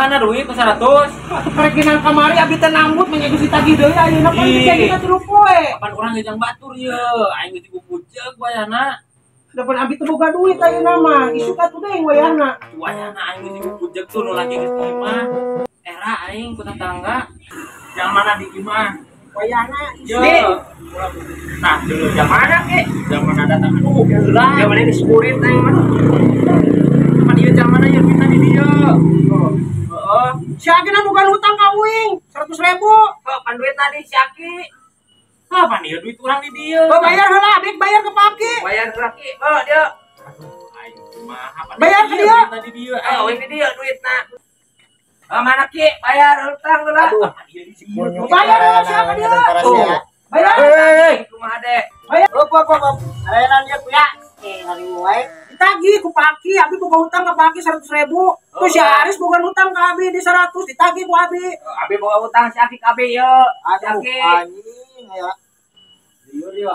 Mana duit 100? Atuh karekinan kamari abi teh nambut mah geus ditagih deui ayeuna pan dijadina 3 poe. Kapan urang jeung batur ye? Aing geus dibubujeg wayahna. Dapan abi teh boga duit ayeuna mah. Isuk atuh deui wayahna. Wayahna aing geus dibubujeg tuh nu lagi geus di imah. Era aing ku tetangga. Yang mana di imah? Wayahna isuk. Nah, dulu zaman mana ki? Zaman datang. Aduh, heula. Zaman ini sekurit aing mah. Kapan ieu zaman ieu kita di dieu. Heeh. Si Aki na bukan hutang ka uing 100.000. Oh, pan duit tadi si Aki. Ah, pan ieu duit urang di dieu. Oh, bayar heula, abik bayar ke Pak Aki. Bayar heula Ki. Oh, dia. Aduh, aing kumaha pan. Bayar ke dia. Tadi dieu. Oh, uing di dieu duitna. Oh, mana Ki? Bayar hutang heula. Aduh, bayar heula si Aki dia. Tuh. Bayar. Hei, kumaha dek? Bayar. Op, op, op. Arenan dia kuya. Hari wae. Ditagih ku Pak Aki, abi boga hutang ka Pak Aki 100.000. Tuh si Aris boga hutang ka abi di 100, ditagih ku abi. Abi boga hutang si Aki ka abi ye. Aduh, anjing ya.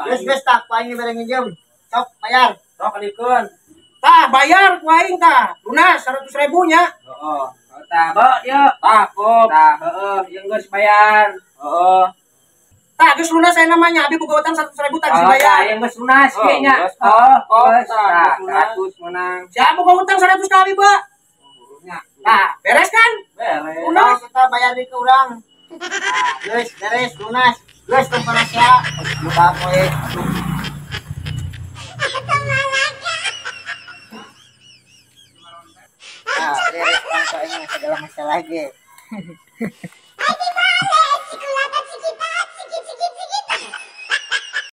Geus geus tak ku aing bere nginjem. Sok bayar. Sok kalikeun. Tah bayar ku aing tah. Lunas 100.000 nya. Heeh. Tah, be ye. Tah, kop. Tah, heeh, jeung geus bayar. Heeh. Tah, geus lunas saya namanya, abi boga utang 100.000 tah geus bayar. Yang geus lunas kieu nya. Oh, geus 100 menang. Siapa boga utang 100 kali, Pak? Nya. Tah, beres kan? Beres. Lunas kita bayar di ke urang. Geus beres lunas. Geus tong parasea. Buka poe. Ah, beres bangsa ini segala masalah ge.